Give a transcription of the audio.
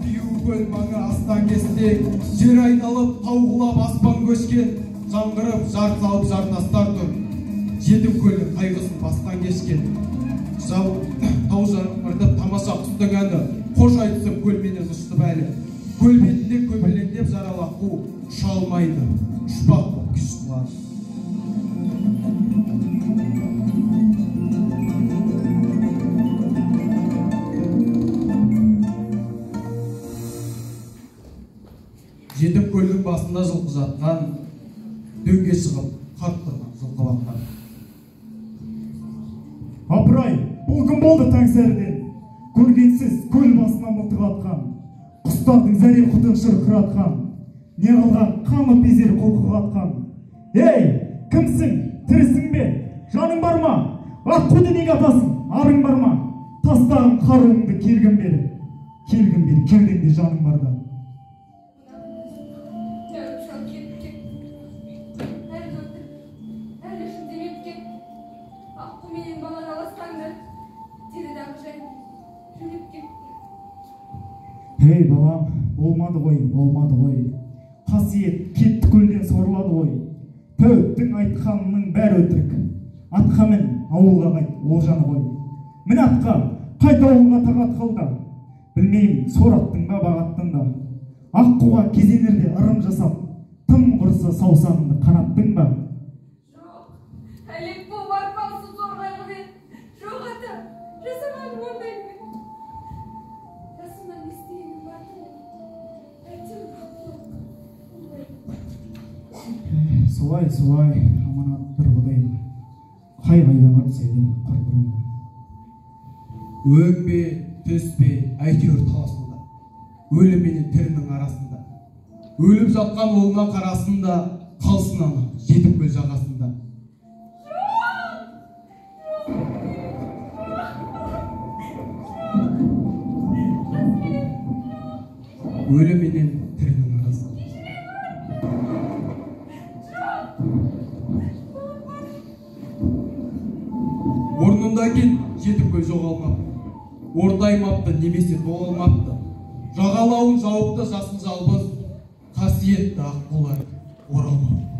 Қию көл маңы астан-кестең, жер айналып, тау құлап, аспан көшкен, жаңғырып, жар салып, жартастар тұр. Жетім көлдің қайғысын бастан кешкен. Тау жаңғыртып, тамаша құстың әні, қош айтысып көлменен ұшты бәлі. Көл бетінде көбелеңдеп жаралы аққу ұша алмайды, ұшпақ боп күш қылады. Жетім көлдің басында жылқы жатқан, дөңге шығып қарт тұрған жылқы баққан. Апырай, бұл кім болды таңсәріден? Көргенсіз көл басына мылтық атқан, құстардың зәре құтын шырқыратқан, не қылған қаны безер құлқы қатқан. Ей, кімсің, тірісің бе, жаның бар ма? Аққуды неге атасың, арың бар ма? Тастаған қаруыңды келгін бері, келгін бері, кеудеңде жаның барда. Ей, балам, болмады ғой, болмады ғой. Қасиет кетті көлден сорлады ғой. Тәуіптің айтқанының бәрі өтірік. Атқа мін, ауылға қайт, олжаны қой. Мін атқа, қайт ауылға тағат қыл да. Білмеймін, сор аттың ба, бағаттың ба. Аққуға кезенерде ырым жасап, тым құрыса саусағыңды қанаттың ба? Жоқ, әлек болып арпалысып зор қайғымен. Жоқ, ата, жасамадым ондайды. Жасымнан естігенім бар ғой. Әйтеуір аққу болмайды. Солай, солай, аманат бір құдайға. Қай қайдаға түседі құр-құр. Өң бе, түс пе, әйтеуір таласында. Өлім менен тірінің арасында. Өліп жатқан ұлына қарасын да, қалсын ана жетім көл жағасында. Өлім менен тірінің арасында. Орнында екен жетім көл жоғалмапты. Ортаймапты немесе толалмапты. Жағалауын жауыпты жасыл жалбыз, қасиетті аққулар оралмапты.